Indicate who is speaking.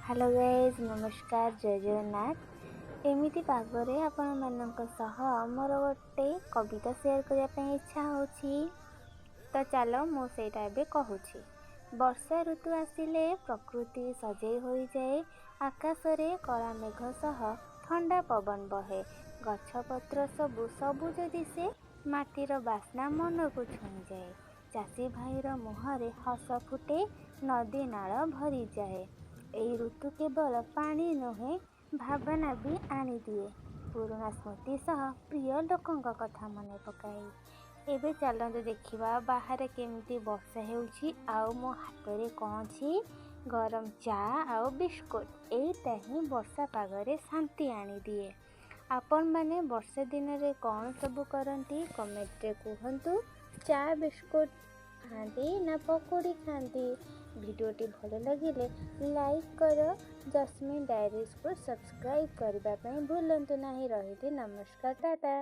Speaker 1: Hello guys, ନମସ୍କାର, ଜୟ ଜଗନ୍ନାଥ। ଏମିତି ପାଗରେ ଆପଣମାନଙ୍କ ସହ ମୋର ଗୋଟେ କବିତା ସେୟାର କରିବା ପାଇଁ ଇଚ୍ଛା ହେଉଛି, ତ ଚାଲ ମୁଁ ସେଇଟା ଏବେ କହୁଛି। ବର୍ଷା ଋତୁ ଆସିଲେ ପ୍ରକୃତି ସଜେଇ ହୋଇଯାଏ। ଆକାଶରେ କଳା ମେଘ ସହ ଥଣ୍ଡା ପବନ ବହେ। ଗଛପତ୍ର ସବୁ ସବୁଜ ଦିଶେ, ମାଟିର ବାସ୍ନା ମନକୁ ଛୁଇଁଯାଏ। ଚାଷୀ ଭାଇର ମୁହଁରେ ହସ ଫୁଟେ, ନଦୀ ନାଳ ଭରିଯାଏ। ଏଇ ଋତୁ କେବଳ ପାଣି ନୁହେଁ, ଭାବନା ବି ଆଣିଦିଏ। ପୁରୁଣା ସ୍ମୃତି ସହ ପ୍ରିୟ ଲୋକଙ୍କ କଥା ମନେ ପକାଏ। ଏବେ ଚାଲନ୍ତୁ ଦେଖିବା ବାହାରେ କେମିତି ବର୍ଷା ହେଉଛି ଆଉ ମୋ ହାତରେ କ'ଣ ଅଛି। ଗରମ ଚା ଆଉ ବିସ୍କୁଟ, ଏଇଟା ହିଁ ବର୍ଷା ପାଗରେ ଶାନ୍ତି ଆଣିଦିଏ। ଆପଣମାନେ ବର୍ଷା ଦିନରେ କ'ଣ ସବୁ କରନ୍ତି, କମେଣ୍ଟରେ କୁହନ୍ତୁ। ଚା ବିସ୍କୁଟ ଖାଆନ୍ତି ନା ପକୋଡ଼ି ଖାଆନ୍ତି? ଭିଡ଼ିଓଟି ଭଲ ଲାଗିଲେ ଲାଇକ୍ କର, ଜସ୍ମିନ୍ ଡାଏରିଜକୁ ସବସ୍କ୍ରାଇବ୍ କରିବା ପାଇଁ ଭୁଲନ୍ତୁ ନାହିଁ। ରହିଲି, ନମସ୍କାର, ଟାଟା।